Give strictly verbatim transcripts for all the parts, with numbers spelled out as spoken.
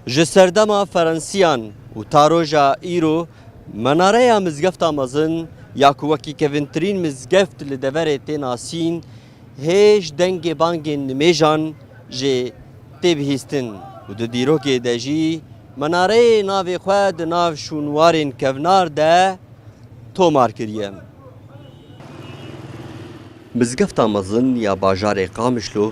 Ji serdema Ferensiyan û ta roja îro, menareya Mizgefta Mezin ya ku wekî kevintirîn mizgeft li deverê tê nasîn, hêj dengê bangên nimêjan jê tê bihîstin û di dîrokê de jî menareyê navê xwe di nav şûnwarên kevnar de tomar kiriye. Mizgefta mezin ya bajarê Qamişlo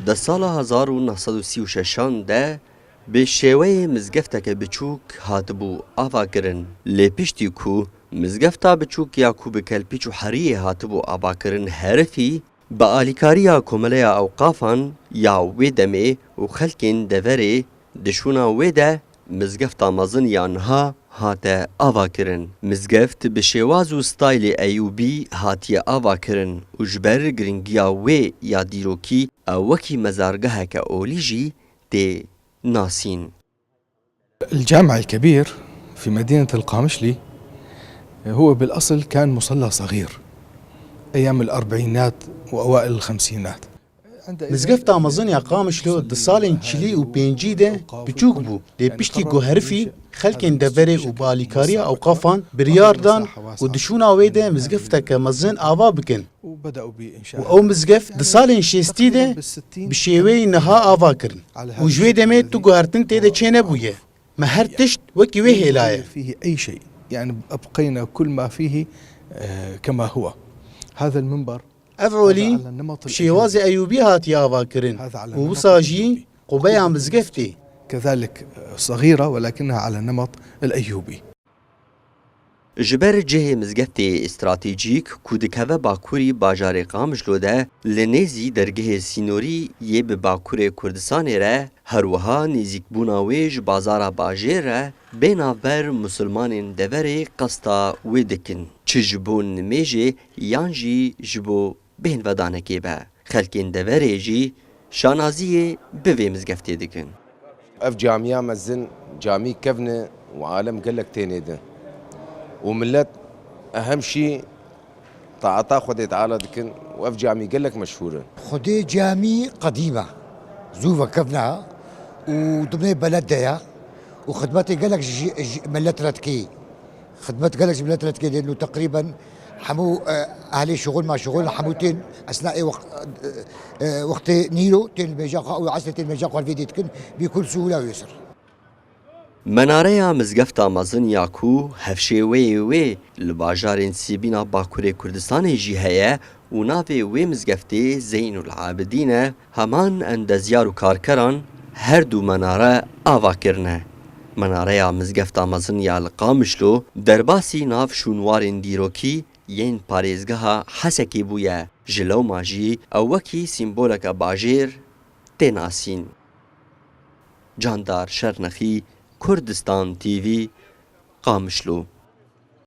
di sala hezar û neh sed û sî û şeşan de bi şêweyê mizgefteke biçûk hatibû avakirin. Lê piştî ku mizgefta biçûk ya ku bi kelpîç û heriyê hatibû avakirin herifî, bi alîkariya Komeleya Ewqafan ya wê demê û xelkên deverê, di şûna wê de Mizgefta mezin ya niha hate avakirin. Mizgeft bi şêwaz û staylê Eyûbî hatiye avakirin û ji ber giringiya wê ya dîrokî ew wekî mezargeheke olî jî tê nasîn. الجامع الكبير في مدينة القامشلي هو بالأصل كان مصلى صغير أيام الأربعينات وأوائل الخمسينات. Mizgefta mezin ya Qamişlo di salên çilî û pêncî de biçûk bû, lê piştî ku herifî, xelkên deverê û bi alîkariya ewqafan biryar dan ku di şûna wê de mizgefteke mezin ava bikin. Û ew mizgeft di salên şêstî de bi şêweyî niha ava kirin û ji wê demê tu guhertin tê de çênebûye. Me her tişt wekî wê hêlaye. فيه أي شيء. يعني أبقينا كل ما فيه، آه، كما هو. هذا المنبر Ev olî bi şêwazê Eyûbî hatiye avakirin û wisa jî qubeya mizgeftê. كذلك صغيرة ولكنها على النمط الأيوبي. Ji ber cihê mizgeftê stratejîk ku dikeve bakurî bajarê Qamişlo de, li nêzî dergehê sînorî yê bi bakurê Kurdistanê re, her wiha nêzîkbûna wê ji bazara bajêr re, bê navber misilmanên deverê qesta wê dikin, çi ji bo nimêjê yan jî ji bo bêhnvedanekê be. Xelkên deverê jî şanaziyê bi vê mizgeftê dikin. Ev camiya mezin camî kevn e û alem gelek tênê de û millet ehem şî taeta Xwedê Teala dikin û ev camî gelek meşhûr e. Xwedê camî qedîm e, zû vekevne û dimê beled de ye û xidmetê gelek ji, ji millet re dikê. Xidmet gelek ji millet re dike dê û teqrîben hemû, e, ehlê şixul ma şixul hemû tên esna ê wext, e, wextê nîro tên li mêja xwe û esrê tên mêja xwe vê dê dikin bî kul sûhûla û yesir. Menareya Mizgefta Mezin ya ku hevşêweyê wê li bajarên Sêbîna Bakurê Kurdistanê jî heye û navê wê mizgeftê Zeynul Abidîn e, heman endezyar û karkeran her du menare ava kirine. Menareya Mizgefta Mezin ya li Qamişlo derbasî nav şûnwarên dîrokî yên parêzgeha Hesekê bûye, ji lewma jî ew wekî sîmboleke bajêr tê nasîn. Candar Şernexî, Kurdistan T V, Qamişlo.